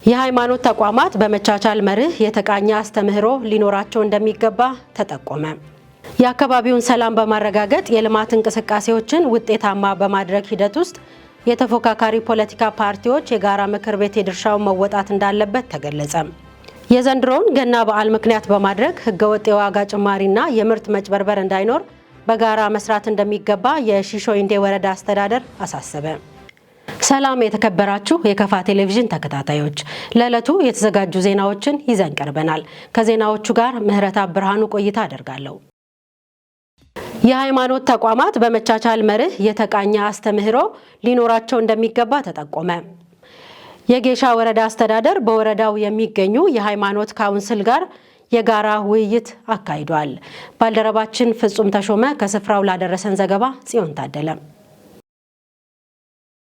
የሃይማኖት ተቋማት በመቻቻል መርህ የተቃኘ አስተምህሮ ሊኖራቸው እንደሚገባ ተጠቆመ። የአካባቢውን ሰላም በማረጋገጥ የልማት እንቅስቃሴዎችን ውጤታማ በማድረግ ሂደት ውስጥ የተፎካካሪ ፖለቲካ ፓርቲዎች የጋራ ምክር ቤት የድርሻውን መወጣት እንዳለበት ተገለጸ። የዘንድሮውን ገና በዓል ምክንያት በማድረግ ህገወጥ የዋጋ ጭማሪና የምርት መጭበርበር እንዳይኖር በጋራ መስራት እንደሚገባ የሺሾ ኢንዴ ወረዳ አስተዳደር አሳሰበ። ሰላም የተከበራችሁ የከፋ ቴሌቪዥን ተከታታዮች፣ ለዕለቱ የተዘጋጁ ዜናዎችን ይዘን ቀርበናል። ከዜናዎቹ ጋር ምህረትአብ ብርሃኑ ቆይታ አደርጋለሁ። የሃይማኖት ተቋማት በመቻቻል መርህ የተቃኘ አስተምህሮ ሊኖራቸው እንደሚገባ ተጠቆመ። የጌሻ ወረዳ አስተዳደር በወረዳው የሚገኙ የሃይማኖት ካውንስል ጋር የጋራ ውይይት አካሂዷል። ባልደረባችን ፍጹም ተሾመ ከስፍራው ላደረሰን ዘገባ ጽዮን ታደለ።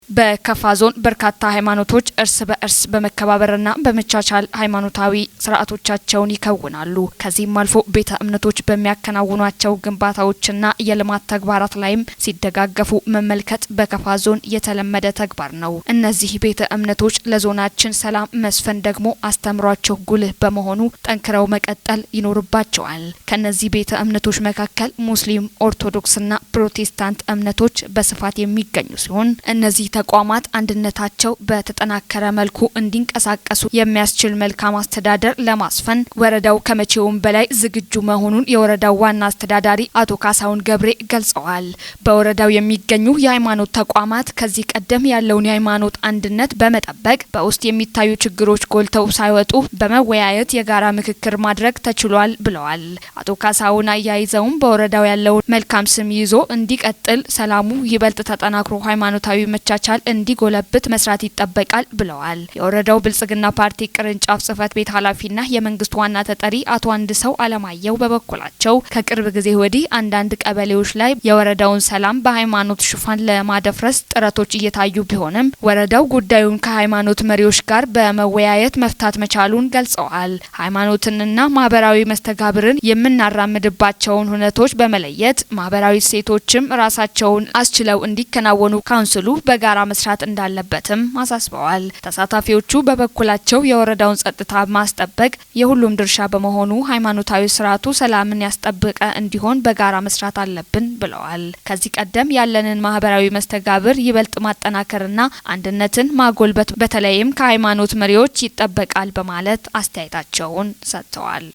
በከፋ ዞን በርካታ ሃይማኖቶች እርስ በእርስ በመከባበርና በመቻቻል ሃይማኖታዊ ስርዓቶቻቸውን ይከውናሉ። ከዚህም አልፎ ቤተ እምነቶች በሚያከናውኗቸው ግንባታዎችና የልማት ተግባራት ላይም ሲደጋገፉ መመልከት በከፋ ዞን የተለመደ ተግባር ነው። እነዚህ ቤተ እምነቶች ለዞናችን ሰላም መስፈን ደግሞ አስተምሯቸው ጉልህ በመሆኑ ጠንክረው መቀጠል ይኖርባቸዋል። ከነዚህ ቤተ እምነቶች መካከል ሙስሊም፣ ኦርቶዶክስና ፕሮቴስታንት እምነቶች በስፋት የሚገኙ ሲሆን፣ እነዚህ ተቋማት አንድነታቸው በተጠናከረ መልኩ እንዲንቀሳቀሱ የሚያስችል መልካም አስተዳደር ለማስፈን ወረዳው ከመቼውም በላይ ዝግጁ መሆኑን የወረዳው ዋና አስተዳዳሪ አቶ ካሳሁን ገብሬ ገልጸዋል። በወረዳው የሚገኙ የሃይማኖት ተቋማት ከዚህ ቀደም ያለውን የሃይማኖት አንድነት በመጠበቅ በውስጥ የሚታዩ ችግሮች ጎልተው ሳይወጡ በመወያየት የጋራ ምክክር ማድረግ ተችሏል ብለዋል። አቶ ካሳሁን አያይዘውም በወረዳው ያለውን መልካም ስም ይዞ እንዲቀጥል ሰላሙ ይበልጥ ተጠናክሮ ሃይማኖታዊ መቻቻል እንዲጎለብት መስራት ይጠበቃል ብለዋል። የወረዳው ብልጽግና ፓርቲ ቅርንጫፍ ጽህፈት ቤት ኃላፊና የመንግስት ዋና ተጠሪ አቶ አንድሰው አለማየሁ በበኩላቸው፣ ከቅርብ ጊዜ ወዲህ አንዳንድ ቀበሌዎች ላይ የወረዳውን ሰላም በሃይማኖት ሽፋን ለማደፍረስ ጥረቶች እየታዩ ቢሆንም፣ ወረዳው ጉዳዩን ከሃይማኖት መሪዎች ጋር በመወያየት መፍታት መቻሉን ገልጸዋል። ሃይማኖትንና ማህበራዊ መስተጋብርን የምናራምድባቸውን ሁነቶች በመለየት ማህበራዊ እሴቶችም ራሳቸውን አስችለው እንዲከናወኑ ካውንስሉ በጋራ መስራት እንዳለበትም አሳስበዋል። ተሳታፊዎቹ በበኩላቸው፣ የወረዳውን ጸጥታ ማስጠበቅ የሁሉም ድርሻ በመሆኑ ሃይማኖታዊ ስርዓቱ ሰላምን ያስጠበቀ እንዲሆን በጋራ መስራት አለብን ብለዋል። ከዚህ ቀደም ያለንን ማህበራዊ መስተጋብር ይበልጥ ማጠናከርና አንድነትን ማጎልበት በተለይም ከሃይማኖት መሪዎች ይጠበቃል በማለት አስተያየታቸውን ሰጥተዋል።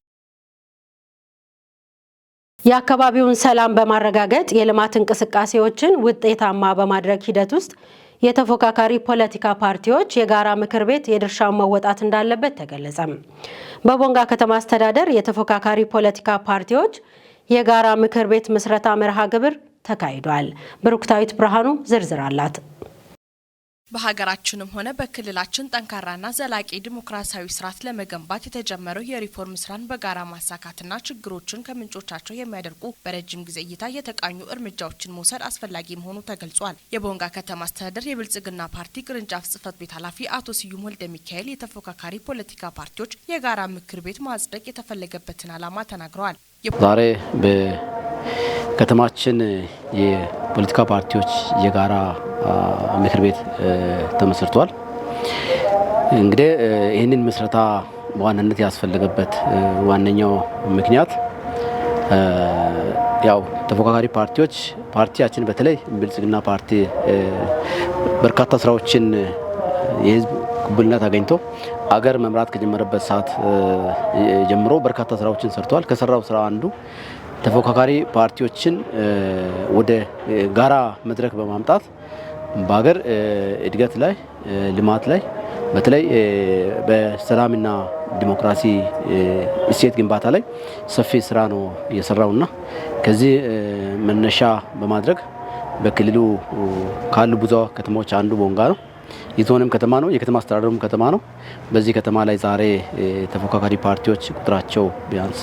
የአካባቢውን ሰላም በማረጋገጥ የልማት እንቅስቃሴዎችን ውጤታማ በማድረግ ሂደት ውስጥ የተፎካካሪ ፖለቲካ ፓርቲዎች የጋራ ምክር ቤት የድርሻውን መወጣት እንዳለበት ተገለጸ። በቦንጋ ከተማ አስተዳደር የተፎካካሪ ፖለቲካ ፓርቲዎች የጋራ ምክር ቤት ምስረታ መርሃ ግብር ተካሂዷል። ብሩክታዊት ብርሃኑ ዝርዝር አላት። በሀገራችንም ሆነ በክልላችን ጠንካራና ዘላቂ ዲሞክራሲያዊ ስርዓት ለመገንባት የተጀመረው የሪፎርም ስራን በጋራ ማሳካትና ችግሮችን ከምንጮቻቸው የሚያደርቁ በረጅም ጊዜ እይታ የተቃኙ እርምጃዎችን መውሰድ አስፈላጊ መሆኑ ተገልጿል። የቦንጋ ከተማ አስተዳደር የብልጽግና ፓርቲ ቅርንጫፍ ጽህፈት ቤት ኃላፊ አቶ ስዩም ወልደ ሚካኤል የተፎካካሪ ፖለቲካ ፓርቲዎች የጋራ ምክር ቤት ማጽደቅ የተፈለገበትን ዓላማ ተናግረዋል። ዛሬ በከተማችን የፖለቲካ ፓርቲዎች የጋራ ምክር ቤት ተመስርቷል። እንግዲህ ይህንን ምስረታ በዋናነት ያስፈለገበት ዋነኛው ምክንያት፣ ያው ተፎካካሪ ፓርቲዎች፣ ፓርቲያችን በተለይ ብልጽግና ፓርቲ በርካታ ስራዎችን የህዝብ ቅቡልነት አገኝቶ አገር መምራት ከጀመረበት ሰዓት ጀምሮ በርካታ ስራዎችን ሰርተዋል። ከሰራው ስራ አንዱ ተፎካካሪ ፓርቲዎችን ወደ ጋራ መድረክ በማምጣት በሀገር እድገት ላይ፣ ልማት ላይ፣ በተለይ በሰላምና ዲሞክራሲ እሴት ግንባታ ላይ ሰፊ ስራ ነው የሰራውና ከዚህ መነሻ በማድረግ በክልሉ ካሉ ብዙ ከተሞች አንዱ ቦንጋ ነው። የዞንም ከተማ ነው፣ የከተማ አስተዳደሩም ከተማ ነው። በዚህ ከተማ ላይ ዛሬ ተፎካካሪ ፓርቲዎች ቁጥራቸው ቢያንስ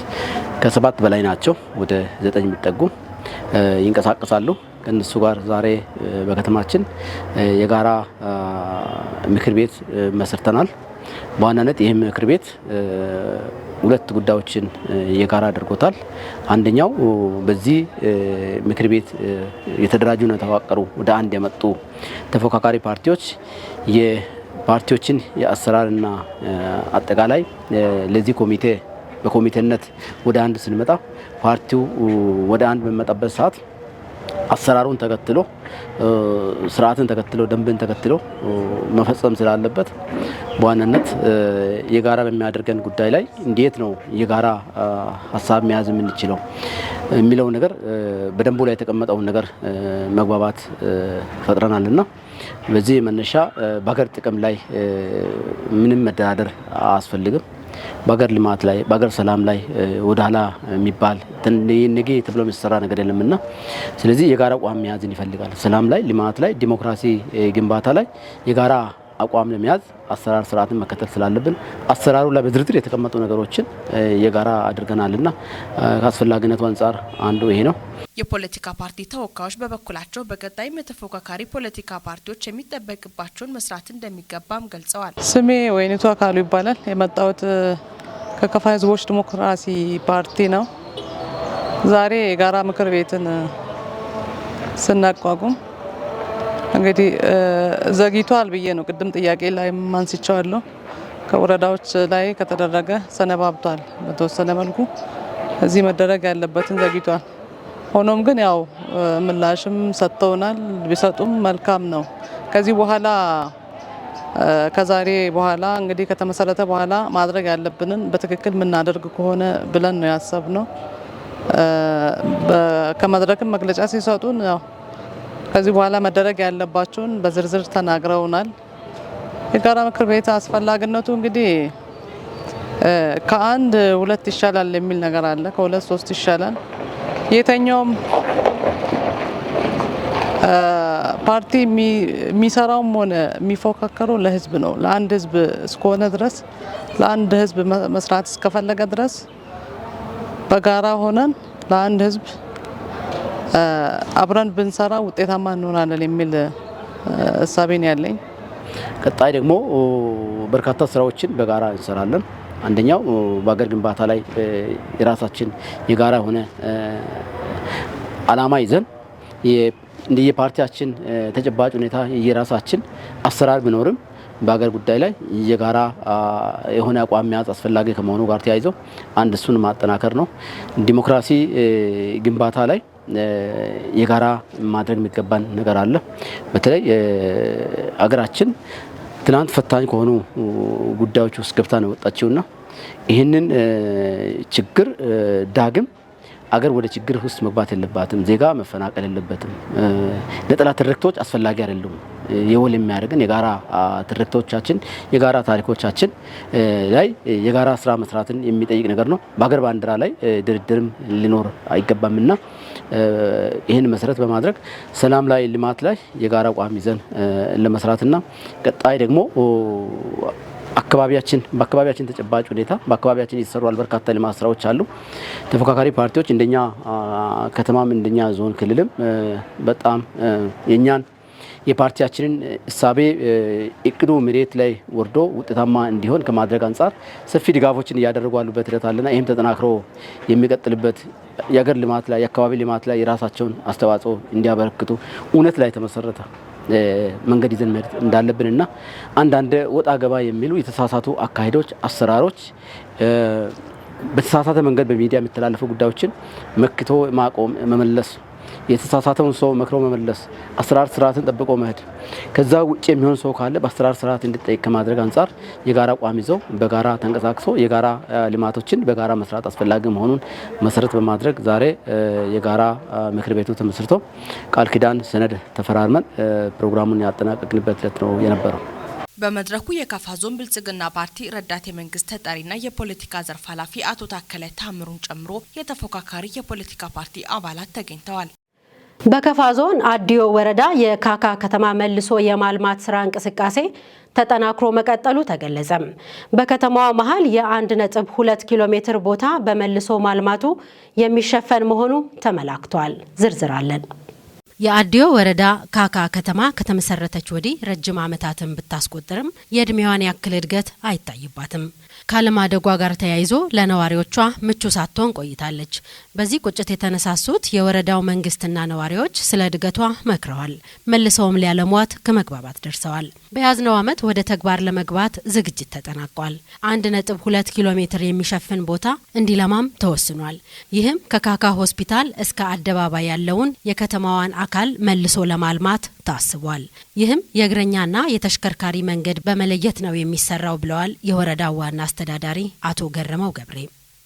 ከ7 በላይ ናቸው፣ ወደ 9 የሚጠጉ ይንቀሳቀሳሉ። ከእነሱ ጋር ዛሬ በከተማችን የጋራ ምክር ቤት መስርተናል። በዋናነት ይህ ምክር ቤት ሁለት ጉዳዮችን የጋራ አድርጎታል። አንደኛው በዚህ ምክር ቤት የተደራጁና የተዋቀሩ፣ ወደ አንድ የመጡ ተፎካካሪ ፓርቲዎች የፓርቲዎችን የአሰራርና አጠቃላይ ለዚህ ኮሚቴ በኮሚቴነት ወደ አንድ ስንመጣ ፓርቲው ወደ አንድ በሚመጣበት ሰዓት አሰራሩን ተከትሎ፣ ስርዓትን ተከትሎ፣ ደንብን ተከትሎ መፈጸም ስላለበት በዋናነት የጋራ በሚያደርገን ጉዳይ ላይ እንዴት ነው የጋራ ሀሳብ መያዝ የምንችለው የሚለው ነገር በደንቡ ላይ የተቀመጠውን ነገር መግባባት ፈጥረናልና በዚህ መነሻ በሀገር ጥቅም ላይ ምንም መደራደር አያስፈልግም። በሀገር ልማት ላይ፣ በሀገር ሰላም ላይ ወደ ኋላ የሚባል፣ ነገ ተብሎ የሚሰራ ነገር የለምና ስለዚህ የጋራ አቋም መያዝን ይፈልጋል። ሰላም ላይ፣ ልማት ላይ፣ ዲሞክራሲ ግንባታ ላይ የጋራ አቋም ለመያዝ አሰራር ስርዓትን መከተል ስላለብን አሰራሩ ላይ በዝርዝር የተቀመጡ ነገሮችን የጋራ አድርገናልና ከአስፈላጊነቱ አንጻር አንዱ ይሄ ነው። የፖለቲካ ፓርቲ ተወካዮች በበኩላቸው በቀጣይም የተፎካካሪ ፖለቲካ ፓርቲዎች የሚጠበቅባቸውን መስራት እንደሚገባም ገልጸዋል። ስሜ ወይኒቱ አካሉ ይባላል። የመጣሁት ከከፋ ሕዝቦች ዲሞክራሲ ፓርቲ ነው። ዛሬ የጋራ ምክር ቤትን ስናቋቁም እንግዲህ ዘግይቷል ብዬ ነው፣ ቅድም ጥያቄ ላይ አንስቼዋለሁ። ከወረዳዎች ላይ ከተደረገ ሰነባብቷል። በተወሰነ መልኩ እዚህ መደረግ ያለበትን ዘግይቷል። ሆኖም ግን ያው ምላሽም ሰጥተውናል። ቢሰጡም መልካም ነው። ከዚህ በኋላ፣ ከዛሬ በኋላ እንግዲህ ከተመሰረተ በኋላ ማድረግ ያለብንን በትክክል የምናደርግ ከሆነ ብለን ነው ያሰብነው። ከመድረክም መግለጫ ሲሰጡን ያው ከዚህ በኋላ መደረግ ያለባቸውን በዝርዝር ተናግረውናል። የጋራ ምክር ቤት አስፈላጊነቱ እንግዲህ ከአንድ ሁለት ይሻላል የሚል ነገር አለ። ከሁለት ሶስት ይሻላል። የትኛውም ፓርቲ የሚሰራውም ሆነ የሚፎካከረው ለህዝብ ነው። ለአንድ ህዝብ እስከሆነ ድረስ፣ ለአንድ ህዝብ መስራት እስከፈለገ ድረስ በጋራ ሆነን ለአንድ ህዝብ አብረን ብንሰራ ውጤታማ እንሆናለን የሚል እሳቤ ነው ያለኝ። ቀጣይ ደግሞ በርካታ ስራዎችን በጋራ እንሰራለን። አንደኛው በሀገር ግንባታ ላይ የራሳችን የጋራ የሆነ አላማ ይዘን እንደየፓርቲያችን ተጨባጭ ሁኔታ የራሳችን አሰራር ቢኖርም በሀገር ጉዳይ ላይ የጋራ የሆነ አቋም መያዝ አስፈላጊ ከመሆኑ ጋር ተያይዞ አንድ እሱን ማጠናከር ነው። ዲሞክራሲ ግንባታ ላይ የጋራ ማድረግ የሚገባን ነገር አለ። በተለይ አገራችን ትናንት ፈታኝ ከሆኑ ጉዳዮች ውስጥ ገብታ ነው የወጣችውና ይህንን ችግር ዳግም አገር ወደ ችግር ውስጥ መግባት የለባትም። ዜጋ መፈናቀል የለበትም። ነጠላ ትርክቶች አስፈላጊ አይደሉም። የወል የሚያደርግን የጋራ ትርክቶቻችን፣ የጋራ ታሪኮቻችን ላይ የጋራ ስራ መስራትን የሚጠይቅ ነገር ነው። በሀገር ባንዲራ ላይ ድርድርም ሊኖር አይገባምና ይህን መሰረት በማድረግ ሰላም ላይ፣ ልማት ላይ የጋራ አቋም ይዘን ለመስራትና ቀጣይ ደግሞ በአካባቢያችን ተጨባጭ ሁኔታ በአካባቢያችን የተሰሩ በርካታ ልማት ስራዎች አሉ። ተፎካካሪ ፓርቲዎች እንደኛ ከተማም እንደኛ ዞን ክልልም በጣም የኛን የፓርቲያችንን እሳቤ እቅዱ መሬት ላይ ወርዶ ውጤታማ እንዲሆን ከማድረግ አንጻር ሰፊ ድጋፎችን እያደረጉ ያሉበት ሂደት አለና ይህም ተጠናክሮ የሚቀጥልበት፣ የሀገር ልማት ላይ፣ የአካባቢ ልማት ላይ የራሳቸውን አስተዋጽኦ እንዲያበረክቱ እውነት ላይ የተመሰረተ መንገድ ይዘን መሄድ እንዳለብንና አንዳንድ ወጣ ገባ የሚሉ የተሳሳቱ አካሄዶች፣ አሰራሮች፣ በተሳሳተ መንገድ በሚዲያ የሚተላለፉ ጉዳዮችን መክቶ ማቆም፣ መመለስ፣ የተሳሳተውን ሰው መክሮ መመለስ፣ አሰራር ስርዓትን ጠብቆ መሄድ፣ ከዛ ውጭ የሚሆን ሰው ካለ በአሰራር ስርዓት እንዲጠይቅ ከማድረግ አንጻር የጋራ አቋም ይዘው በጋራ ተንቀሳቅሶ የጋራ ልማቶችን በጋራ መስራት አስፈላጊ መሆኑን መሰረት በማድረግ ዛሬ የጋራ ምክር ቤቱ ተመስርቶ ቃል ኪዳን ሰነድ ተፈራርመን ፕሮግራሙን ያጠናቀቅንበት ዕለት ነው የነበረው። በመድረኩ የካፋ ዞን ብልጽግና ፓርቲ ረዳት የመንግስት ተጠሪና የፖለቲካ ዘርፍ ኃላፊ አቶ ታከለ ታምሩን ጨምሮ የተፎካካሪ የፖለቲካ ፓርቲ አባላት ተገኝተዋል። በከፋ ዞን አዲዮ ወረዳ የካካ ከተማ መልሶ የማልማት ስራ እንቅስቃሴ ተጠናክሮ መቀጠሉ ተገለጸም። በከተማዋ መሀል የ1.2 ኪሎ ሜትር ቦታ በመልሶ ማልማቱ የሚሸፈን መሆኑ ተመላክቷል። ዝርዝር አለን። የአዲዮ ወረዳ ካካ ከተማ ከተመሰረተች ወዲህ ረጅም ዓመታትን ብታስቆጥርም የእድሜዋን ያክል እድገት አይታይባትም። ካለማደጓ ጋር ተያይዞ ለነዋሪዎቿ ምቹ ሳትሆን ቆይታለች። በዚህ ቁጭት የተነሳሱት የወረዳው መንግስትና ነዋሪዎች ስለ እድገቷ መክረዋል። መልሰውም ሊያለሟት ከመግባባት ደርሰዋል። በያዝነው ዓመት ወደ ተግባር ለመግባት ዝግጅት ተጠናቋል። 1.2 ኪሎ ሜትር የሚሸፍን ቦታ እንዲለማም ተወስኗል። ይህም ከካካ ሆስፒታል እስከ አደባባይ ያለውን የከተማዋን አካል መልሶ ለማልማት ታስቧል። ይህም የእግረኛና የተሽከርካሪ መንገድ በመለየት ነው የሚሰራው ብለዋል የወረዳው ዋና አስተዳዳሪ አቶ ገረመው ገብሬ።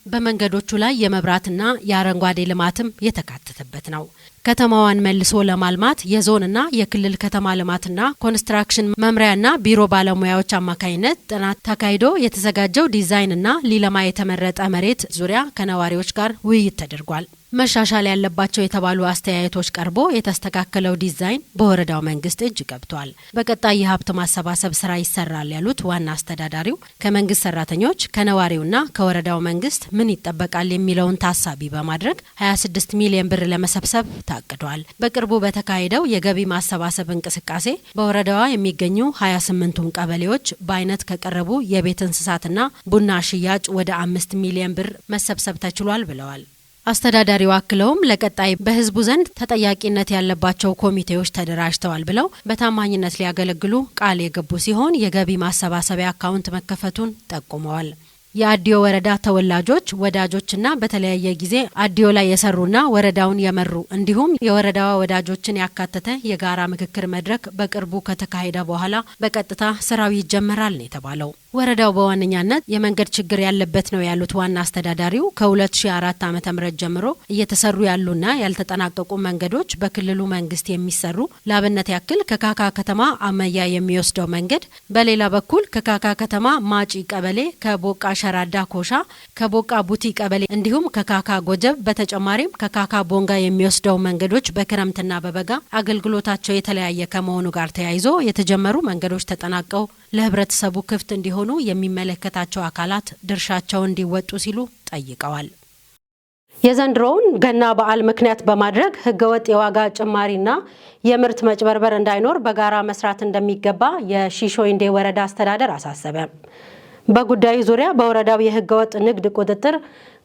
በመንገዶቹ ላይ የመብራትና የአረንጓዴ ልማትም የተካተተበት ነው። ከተማዋን መልሶ ለማልማት የዞንና የክልል ከተማ ልማትና ኮንስትራክሽን መምሪያና ቢሮ ባለሙያዎች አማካኝነት ጥናት ተካሂዶ የተዘጋጀው ዲዛይንና ሊለማ የተመረጠ መሬት ዙሪያ ከነዋሪዎች ጋር ውይይት ተደርጓል። መሻሻል ያለባቸው የተባሉ አስተያየቶች ቀርቦ የተስተካከለው ዲዛይን በወረዳው መንግስት እጅ ገብቷል። በቀጣይ የሀብት ማሰባሰብ ስራ ይሰራል ያሉት ዋና አስተዳዳሪው ከመንግስት ሰራተኞች፣ ከነዋሪውና ከወረዳው መንግስት ምን ይጠበቃል የሚለውን ታሳቢ በማድረግ 26 ሚሊዮን ብር ለመሰብሰብ ታቅዷል። በቅርቡ በተካሄደው የገቢ ማሰባሰብ እንቅስቃሴ በወረዳዋ የሚገኙ 28ቱም ቀበሌዎች በአይነት ከቀረቡ የቤት እንስሳትና ቡና ሽያጭ ወደ 5 ሚሊዮን ብር መሰብሰብ ተችሏል ብለዋል። አስተዳዳሪው አክለውም ለቀጣይ በህዝቡ ዘንድ ተጠያቂነት ያለባቸው ኮሚቴዎች ተደራጅተዋል ብለው በታማኝነት ሊያገለግሉ ቃል የገቡ ሲሆን የገቢ ማሰባሰቢያ አካውንት መከፈቱን ጠቁመዋል። የአዲዮ ወረዳ ተወላጆች፣ ወዳጆችና በተለያየ ጊዜ አዲዮ ላይ የሰሩና ወረዳውን የመሩ እንዲሁም የወረዳዋ ወዳጆችን ያካተተ የጋራ ምክክር መድረክ በቅርቡ ከተካሄደ በኋላ በቀጥታ ስራው ይጀመራል ነው የተባለው። ወረዳው በዋነኛነት የመንገድ ችግር ያለበት ነው ያሉት ዋና አስተዳዳሪው ከ2004 ዓ.ም ጀምሮ እየተሰሩ ያሉና ያልተጠናቀቁ መንገዶች በክልሉ መንግስት የሚሰሩ፣ ለአብነት ያክል ከካካ ከተማ አመያ የሚወስደው መንገድ፣ በሌላ በኩል ከካካ ከተማ ማጪ ቀበሌ፣ ከቦቃ ሸራዳ ኮሻ፣ ከቦቃ ቡቲ ቀበሌ እንዲሁም ከካካ ጎጀብ፣ በተጨማሪም ከካካ ቦንጋ የሚወስደው መንገዶች በክረምትና በበጋ አገልግሎታቸው የተለያየ ከመሆኑ ጋር ተያይዞ የተጀመሩ መንገዶች ተጠናቀው ለህብረተሰቡ ክፍት እንዲሆኑ የሚመለከታቸው አካላት ድርሻቸውን እንዲወጡ ሲሉ ጠይቀዋል። የዘንድሮውን ገና በዓል ምክንያት በማድረግ ህገወጥ የዋጋ ጭማሪና የምርት መጭበርበር እንዳይኖር በጋራ መስራት እንደሚገባ የሺሾይንዴ ወረዳ አስተዳደር አሳሰበ። በጉዳዩ ዙሪያ በወረዳው የህገወጥ ንግድ ቁጥጥር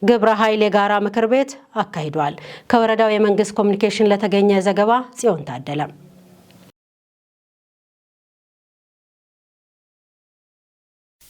ግብረ ኃይል የጋራ ምክር ቤት አካሂዷል። ከወረዳው የመንግስት ኮሚኒኬሽን ለተገኘ ዘገባ ጽዮን ታደለ።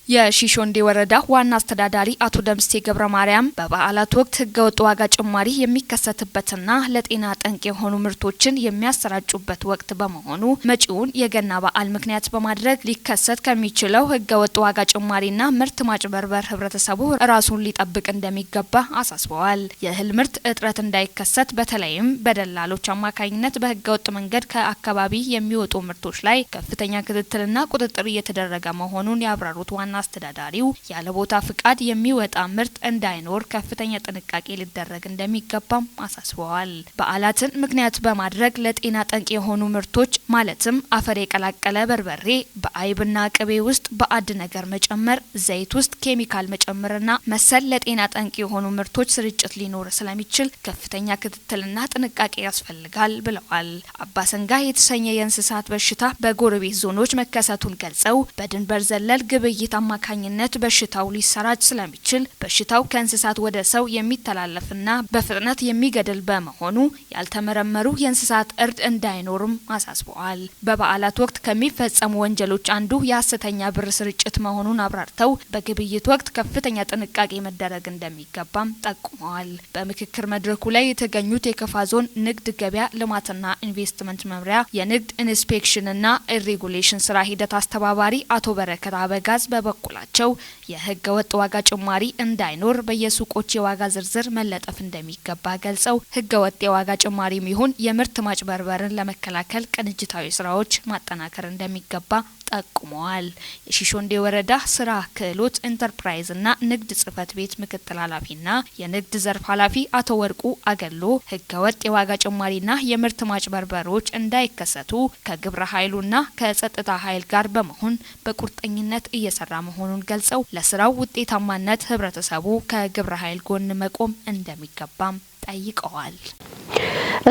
የሺሾንዴ ወረዳ ዋና አስተዳዳሪ አቶ ደምስቴ ገብረ ማርያም በበዓላት ወቅት ህገወጥ ዋጋ ጭማሪ የሚከሰትበትና ለጤና ጠንቅ የሆኑ ምርቶችን የሚያሰራጩበት ወቅት በመሆኑ መጪውን የገና በዓል ምክንያት በማድረግ ሊከሰት ከሚችለው ህገወጥ ዋጋ ጭማሪና ምርት ማጭበርበር ህብረተሰቡ ራሱን ሊጠብቅ እንደሚገባ አሳስበዋል። የእህል ምርት እጥረት እንዳይከሰት በተለይም በደላሎች አማካኝነት በህገወጥ መንገድ ከአካባቢ የሚወጡ ምርቶች ላይ ከፍተኛ ክትትልና ቁጥጥር እየተደረገ መሆኑን ያብራሩት ዋና አስተዳዳሪው ያለ ቦታ ፍቃድ የሚወጣ ምርት እንዳይኖር ከፍተኛ ጥንቃቄ ሊደረግ እንደሚገባም አሳስበዋል። በዓላትን ምክንያት በማድረግ ለጤና ጠንቅ የሆኑ ምርቶች ማለትም አፈር የቀላቀለ በርበሬ፣ በአይብና ቅቤ ውስጥ ባዕድ ነገር መጨመር፣ ዘይት ውስጥ ኬሚካል መጨመርና መሰል ለጤና ጠንቅ የሆኑ ምርቶች ስርጭት ሊኖር ስለሚችል ከፍተኛ ክትትልና ጥንቃቄ ያስፈልጋል ብለዋል። አባሰንጋ የተሰኘ የእንስሳት በሽታ በጎረቤት ዞኖች መከሰቱን ገልጸው በድንበር ዘለል ግብይት አማካኝነት በሽታው ሊሰራጭ ስለሚችል በሽታው ከእንስሳት ወደ ሰው የሚተላለፍና በፍጥነት የሚገድል በመሆኑ ያልተመረመሩ የእንስሳት እርድ እንዳይኖርም አሳስበዋል። በበዓላት ወቅት ከሚፈጸሙ ወንጀሎች አንዱ የሀሰተኛ ብር ስርጭት መሆኑን አብራርተው በግብይት ወቅት ከፍተኛ ጥንቃቄ መደረግ እንደሚገባም ጠቁመዋል። በምክክር መድረኩ ላይ የተገኙት የከፋ ዞን ንግድ ገበያ ልማትና ኢንቨስትመንት መምሪያ የንግድ ኢንስፔክሽንና ኢሬጉሌሽን ስራ ሂደት አስተባባሪ አቶ በረከት አበጋዝ በበኩላቸው የህገ ወጥ ዋጋ ጭማሪ እንዳይኖር በየሱቆች የዋጋ ዝርዝር መለጠፍ እንደሚገባ ገልጸው ህገ ወጥ የዋጋ ጭማሪም ይሁን የምርት ማጭበርበርን ለመከላከል ቅንጅታዊ ስራዎች ማጠናከር እንደሚገባ ጠቁመዋል። የሺሾንዴ ወረዳ ስራ ክህሎት ኢንተርፕራይዝና ንግድ ጽህፈት ቤት ምክትል ኃላፊና የንግድ ዘርፍ ኃላፊ አቶ ወርቁ አገሎ ህገወጥ የዋጋ ጭማሪና የምርት ማጭበርበሮች እንዳይከሰቱ ከግብረ ኃይሉና ከጸጥታ ኃይል ጋር በመሆን በቁርጠኝነት እየሰራ መሆኑን ገልጸው ለስራው ውጤታማነት ህብረተሰቡ ከግብረ ኃይል ጎን መቆም እንደሚገባም ጠይቀዋል።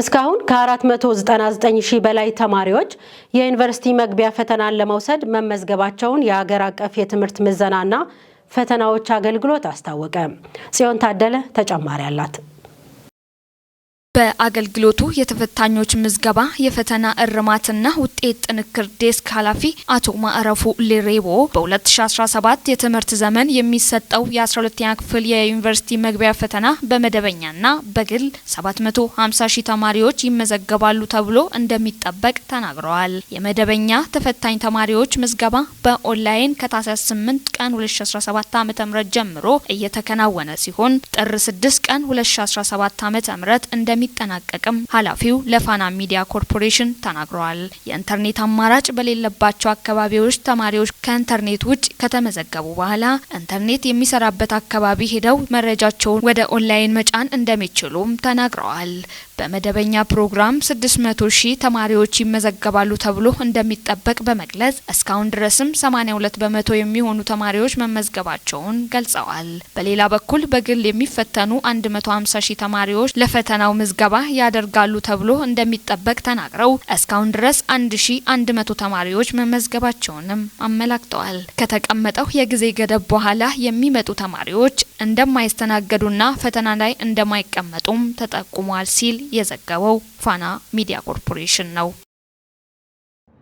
እስካሁን ከ499 ሺህ በላይ ተማሪዎች የዩኒቨርሲቲ መግቢያ ፈተናን ለመውሰድ መመዝገባቸውን የሀገር አቀፍ የትምህርት ምዘናና ፈተናዎች አገልግሎት አስታወቀ። ጽዮን ታደለ ተጨማሪ አላት። በአገልግሎቱ የተፈታኞች ምዝገባ፣ የፈተና እርማትና ውጤት ጥንቅር ዴስክ ኃላፊ አቶ ማዕረፉ ሌሬቦ በ2017 የትምህርት ዘመን የሚሰጠው የ12ኛ ክፍል የዩኒቨርሲቲ መግቢያ ፈተና በመደበኛና በግል 750 ሺህ ተማሪዎች ይመዘገባሉ ተብሎ እንደሚጠበቅ ተናግረዋል። የመደበኛ ተፈታኝ ተማሪዎች ምዝገባ በኦንላይን ከታህሳስ 8 ቀን 2017 ዓ.ም ጀምሮ እየተከናወነ ሲሆን ጥር 6 ቀን 2017 ዓ.ም እንደሚጠናቀቅም ኃላፊው ለፋና ሚዲያ ኮርፖሬሽን ተናግረዋል። የኢንተርኔት አማራጭ በሌለባቸው አካባቢዎች ተማሪዎች ከኢንተርኔት ውጭ ከተመዘገቡ በኋላ ኢንተርኔት የሚሰራበት አካባቢ ሄደው መረጃቸውን ወደ ኦንላይን መጫን እንደሚችሉም ተናግረዋል። በመደበኛ ፕሮግራም 600 ሺህ ተማሪዎች ይመዘገባሉ ተብሎ እንደሚጠበቅ በመግለጽ እስካሁን ድረስም 82% የሚሆኑ ተማሪዎች መመዝገባቸውን ገልጸዋል። በሌላ በኩል በግል የሚፈተኑ 150 ሺህ ተማሪዎች ለፈተናው ምዝገባ ያደርጋሉ ተብሎ እንደሚጠበቅ ተናግረው እስካሁን ድረስ 1100 ተማሪዎች መመዝገባቸውንም አመላክተዋል። ከተቀመጠው የጊዜ ገደብ በኋላ የሚመጡ ተማሪዎች እንደማይስተናገዱና ፈተና ላይ እንደማይቀመጡም ተጠቁሟል ሲል የዘገበው ፋና ሚዲያ ኮርፖሬሽን ነው።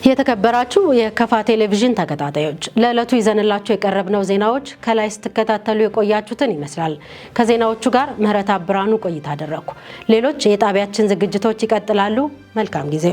የተከበራችሁ የከፋ ቴሌቪዥን ተከታታዮች፣ ለዕለቱ ይዘንላችሁ የቀረብነው ዜናዎች ከላይ ስትከታተሉ የቆያችሁትን ይመስላል። ከዜናዎቹ ጋር ምህረት አብራኑ ቆይታ አደረግኩ። ሌሎች የጣቢያችን ዝግጅቶች ይቀጥላሉ። መልካም ጊዜ።